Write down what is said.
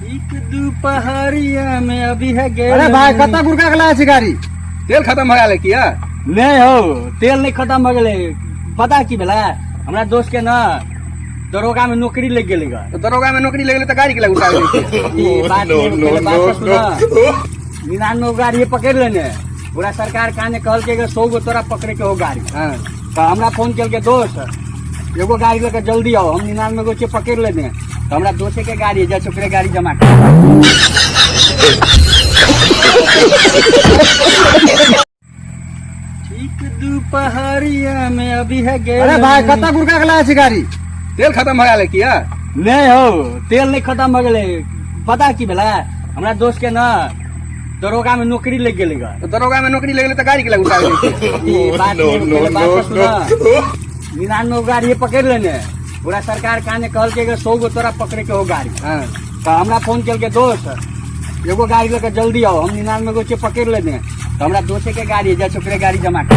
ठीक दुपहरिया में अभी है गेल। अरे भाई, कतऽ गुड़का के लाए छी गाड़ी? तेल खत्म भऽ गेलै किया? नहीं हो, तेल नहीं खत्म भऽ गेलै। पता की भेलै, हमरा दोस्त के ना दरोगा में नौकरी लग गेलै गा। तऽ दरोगा में नौकरी लगलै तऽ गाड़ी के लग उठा गेलै? ई बात नहीं, पहिले बात तो सुना। 99 गाड़ी पकड़ लेने पूरा सरकार काने कहलकै कि 100 गो तोरा पकड़े के हो गाड़ी। तऽ हमरा फोन केलकै, दोस्त, एगो गाड़ी लऽ के जल्दी आओ, हम 99 गो के पकड़ लेने। तऽ हमरा दोसे के गाड़ी जाइ छै, ओकरे गाड़ी जमा कर। ठीक दुपहरिया में अभी है गेल। अरे भाई, कतऽ गुड़का के लाए छी गाड़ी? तेल खत्म भऽ गेलै किया? नहीं हो, तेल नहीं खत्म भऽ गेलै। पता की भेलै, हमरा दोस्त के ना दरोगा में नौकरी लग गेलै गा। तऽ दरोगा में नौकरी लगलै तऽ गाड़ी के लग उठा गेलै? ई बात नहीं, पहिले बात तो सुना। 99 गाड़ी पकड़ लेने पूरा सरकार काने कहलकै कि 100 गो तोरा पकड़े के हो गाड़ी। तऽ हमरा फोन केलकै, दोस्त, एगो गाड़ी लऽ के जल्दी आओ, हम 99 गो के पकड़ लेने। तऽ हमरा दोसे के गाड़ी जाइ छै, ओकरे गाड़ी जमा कर।